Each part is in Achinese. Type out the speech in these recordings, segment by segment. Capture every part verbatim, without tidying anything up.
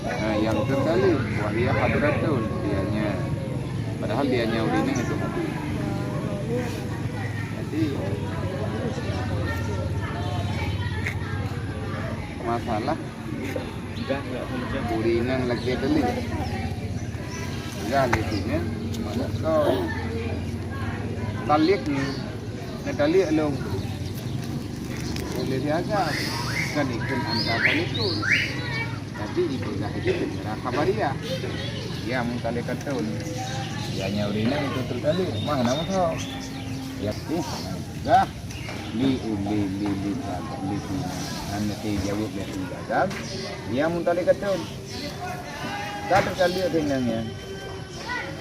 Nah, nyang teutalib, wahia hadratun, dianya. Padahal dianya ureueng inong itu mati. Jadi, masalah ureueng inong lagèe talib. Peugah lé sini, maksud kau, talib ni, neutalib lôn. Boleh diagam. Kan ikut angka talib tu. Tapi ipeugah itu secara khabariah. Ya, meutalib katun. Ya, nyan ureueng inong itu teutalib. Mah, nama kau? Ya, uh, dah. Li, u, li, li, li, li, li, li. Hana teuh jaweueb lé si Adam. Ya, meutalib katun. Ka teutalib dengan ya.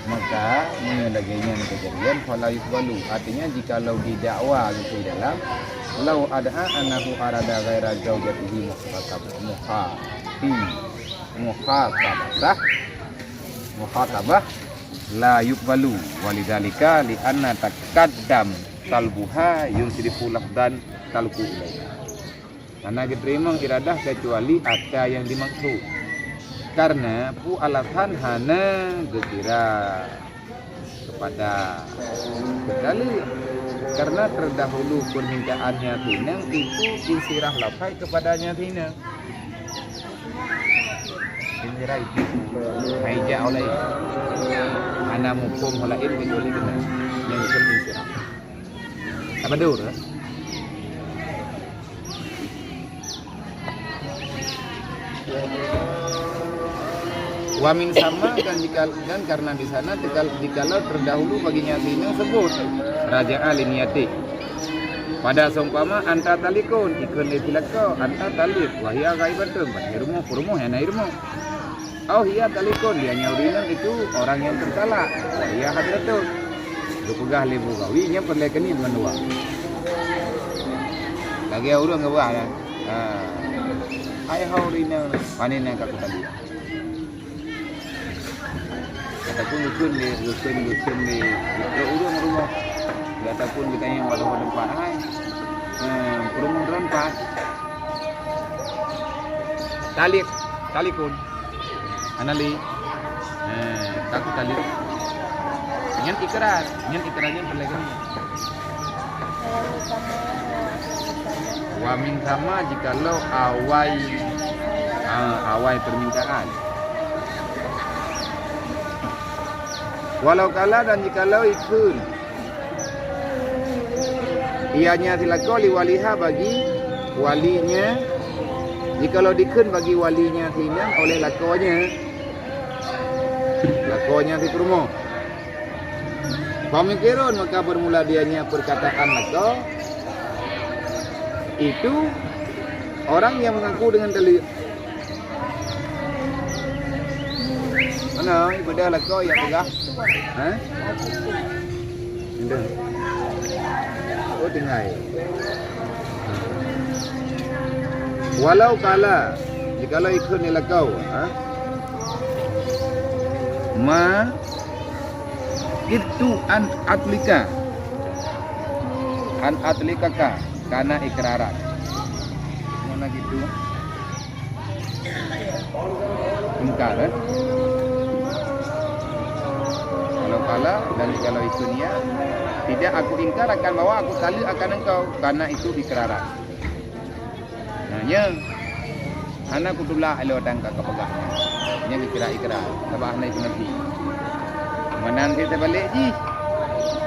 Maka, meunyoe lagèe nyan keujadian, fala yuqbalu. Artinya, jikalau didakwa geukheun dalam, lau ad'a annahu arada ghaira zaujatihi mukhata-, mukhati-, mukhatabah, mukhatabah, la yuqbalu. Walidzalika, li'anna taqaddam talbuha yunsirifu lafdzan talqu ilaiha. Hana geuteurimong iradah keucuali ata nyang dimaksud. Karena peue alasan hana geukira kepada teutalib? Karena terdahulu permintaannya si inong itu insiraf lafai kepadanya si inong. Insiraf itu. Hai jak oleh. Hana muphom laén kecuali keunan. Nyang disebut insiraf. Apa dur? Wa min sama, dan jika, dan karena di sana, jika, jikalau terdahulu baginya si inong sebut, raja'a li niyati. Pada seumpama anta talikun, ikheun lé si lakoe, anta talib, wahia ghaibatun, ban hai rumoh, peurumoh nyang na rumoh. Au hiya talikun, dianya ureueng inong itu orang yang tertalak. Wahia hadratun. Geupeugah lé Bugawi, nyan peureulèe keunoe deungon dua. Lagèe ureueng geupeugah kan. Ha. Hai ho ureueng inong, pane na ka kutalib. Ataupun geukheun lé, geukheun, geukheun lé, geukheun ureueng rumoh. Ataupun geutanyong bak teumpat hai. Ha, peurumoh teumpat. Talib, talikun. Hana lé. Eh, ka kutalib. Nyan ikrar, nyan ikrar nyan peureulèe keunoe. Wa min sama jikalau awai, ah, awai permintaan. Walau qala, dan jikalau ikheun ianya si lakoe li waliha bagi walinya, jikalau dikheun bagi walinya si inong oleh lakoenya, lakoenya si peurumoh. Famukirun, maka bermula dianya perkataan lakoe itu orang yang mengaku dengan talib. Mana ibadah lakoe nyang peugah? Ha? Indah. Oh, tinggai. Walau qala, jikalau ikheun lé lakoe, ha? Ma itu an atlika. An atlikaka, kana ikraran. Mana gitu? Ingkar, eh? Walau qala, dan kalau itu niat, tidak aku ingkar akan bahwa aku talib akan engkau, karena itu ikraran. Nah, nyan. Hana kutulak ilok dan ka kapeugah. Nyan dikira ikrar, sabab hana ikrar nafi. Meunan cit teubalek jih.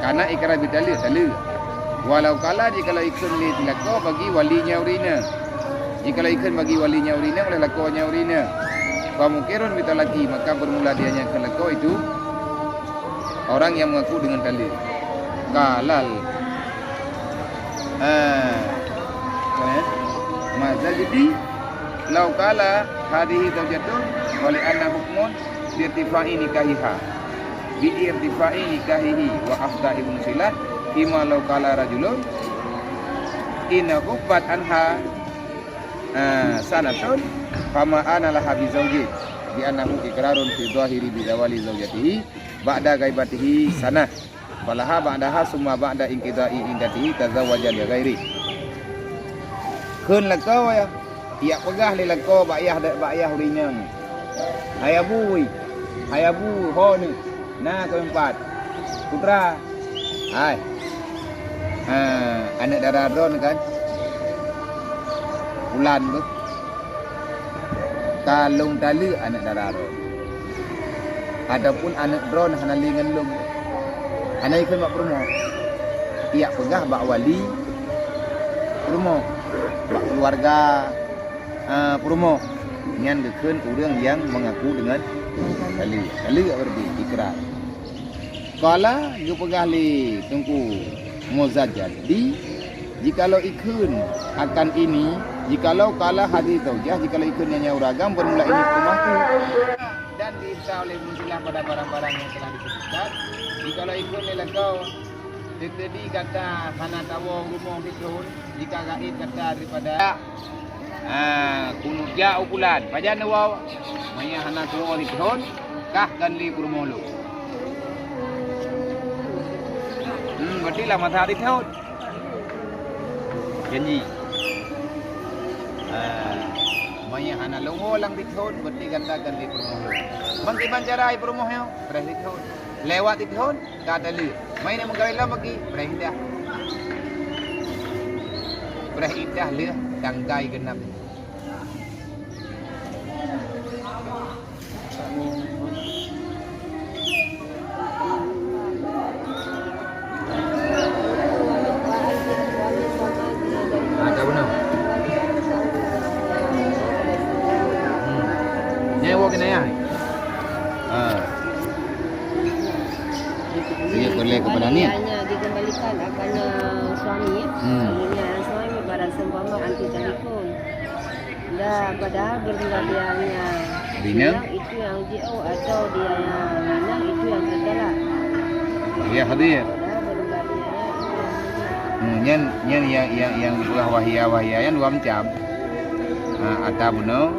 Kana ikrar bitalib, talib. Walau qala, jikalau ikheun lé si lakoe bagi walinya ureueng inong. Jikalau ikheun bagi walinya ureueng inong oleh lakoenya ureueng inong. Famukirun bitalaki, maka bermula dianya kheun lakoe itu orang yang mengaku dengan talib. Qalal. Ah. Eh? Mazajdi, lau qala hadhihi zaujatun, wa li anna hukmun bi irtifa'i nikahiha. Bi irtifa'i nikahihi wa afda ibnu silah, ima lau qala rajulun, in ghubbat anha, ah, sanatun, fama ana laha bi zaujin, bi annahu iqrarun fi zahiri bi zawali zaujatihi ba'da ghaibatihi sanah. Falaha ba'daha summa ba'da inqidha'i iddatihi tazawwaja li ghairi. Kheun lakoe ya, jak peugah lé lakoe bak yah, bak yah ureueng inong. Hai Abu, hai Abu, ho neuh, na keu empat. Putra, hai. Ha, aneuk dara droeneuh kan? Pulan beuh. Ka lôn taleuek aneuk dara droeneuh. Ataupun aneuk droeneuh hana lé ngon lôn. Hana ikheun bak peurumoh. Ijak peugah bak wali peurumoh. Bak keuluwarga ah, peurumoh, nyan geukheun ureuëng nyang meungaku deungon taleuek. Taleuek berarti ikrar. Qala, geupeugah lé Teungku Muzajjadi, jikalau ikheun akan ini, jikalau qala hadhihi zaujah, jikalau ikheun nyan nyang ureuëng agam, bermula ini peurumoh tu. Dan diinta oleh Mu'tazilah pada barang-barang yang telah disebutkan, jikalau ikheun lé lakoe, teukeudi gata hana tawoe rumoh di thon, jika gaéb gata daripada, ah, kunut jak u pulan. Pajan neuwoe? Meunyo hana tuwoe di thon, kah kon lé peurumoh lôn. Hmm, berarti lam mazhab di thon. Janji. Ah, meunyo hana lôn woe lam di thon, berarti gata kon lé peurumoh lôn. Bang kiban cara ai peurumoh nyoe? Preh di thon. Lewat di thon. Ka taleuek. Meunyo meukawen lom bagi, preh iddah. Preh iddah lheueh tanggai geunab. Ah, tak benar. Hmm. Nyan woe keunan nyan. Ah. Dia boleh kepada ni. Hanya dikembalikan akan suami, ya. Hmm. Hanya suami barang seumpama anti talikun. Dah, padahal bermula dia hanya bilang itu yang jauh atau dia yang bilang itu yang tertolak. Ya, hadir. Padahal bermula dia itu yang jauh. Hmm, nyan, nyan yang, yang, yang dipeugah wahya, wahya nyan dua macam. Ha, ata bunoe,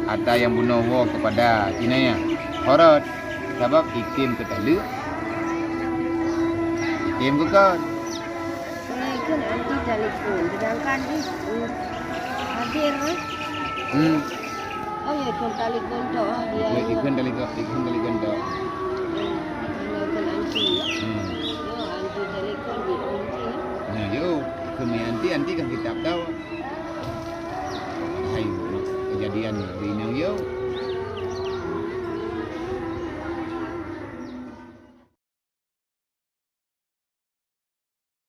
ata nyang bunoe woe kepada kinayah. Horot. Sabab item keu taleuek, item keu kon. Ikheun anti talikun, sedangkan di, hmm, hadir, eh? Hmm. Oh ya, ikheun talikun tok, ah, dia. Ya, ikheun talikun, ikheun talikun tok. Hmm, ikheun anti, ya. Hmm. Ya, anti talikun di anti, ya. Nah, yo, ikheun anti, anti kan kitab tau. Hai, kejadian di inong yo.